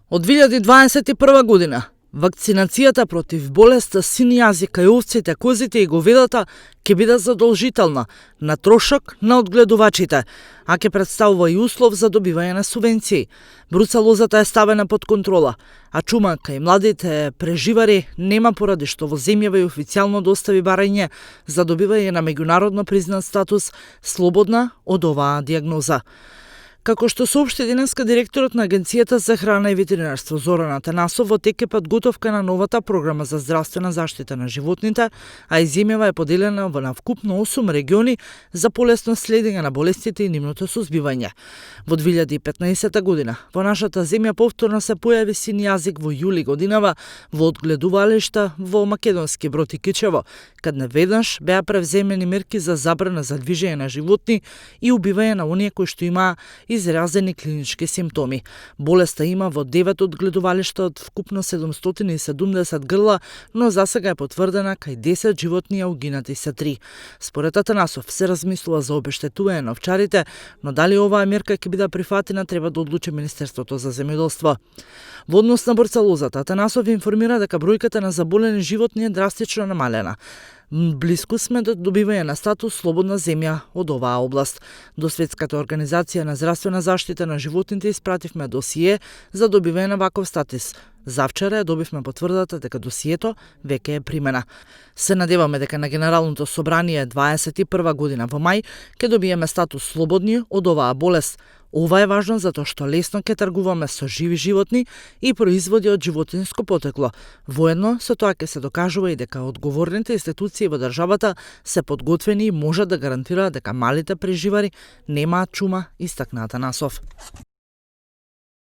Од 2021 година, вакцинацијата против болеста сини јазик кај овците, козите и говедата ќе биде задолжителна на трошок на одгледувачите, а ќе представува и услов за добивање на субвенции. Бруцелозата е ставена под контрола, а чума кај младите преживари нема поради што во земјава и официјално достави барање за добивање на меѓународно признат статус слободна од оваа дијагноза. Како што соопшти денеска директорот на Агенцијата за храна и ветеринарство Зоран Атанасов, во тек е подготовка на новата програма за здравствена заштита на животните, а и земјава е поделена на вкупно 8 региони за полесно следење на болестите и нивното сузбивање. Во 2015 година во нашата земја повторно се појави син јазик во јули годинава во одгледувалишта во Македонски Брод и Кичево, каде веднаш беа превземени мерки за забрана за движење на животни и убивање на оние кои што имаа изразени клинички симптоми. Болеста има во 9 одгледувалишта од вкупно 770 грла, но засега е потврдена кај 10 животни, а угинати се 3. Според Атанасов се размислува за обештетување на овчарите, но дали оваа мерка ќе биде прифатена треба да одлучи Министерството за земјоделство. Во однос на бруцелозата, Атанасов информира дека бројката на заболени животни е драстично намалена. Блиску сме до добивање на статус слободна земја од оваа област. До Светската организација на здравствена заштита на животните испративме досие за добивање на ваков статус. Завчера добивме потврдата дека досието веќе е примена. Се надеваме дека на Генералното собрание 21 година во мај ќе добиеме статус слободни од оваа болест. Ова е важно затоа што лесно ќе тргуваме со живи животни и производи од животинско потекло. Воедно со тоа ќе се докажува и дека одговорните институции во државата се подготвени и можат да гарантираат дека малите преживари немаат чума, истакна Атанасов.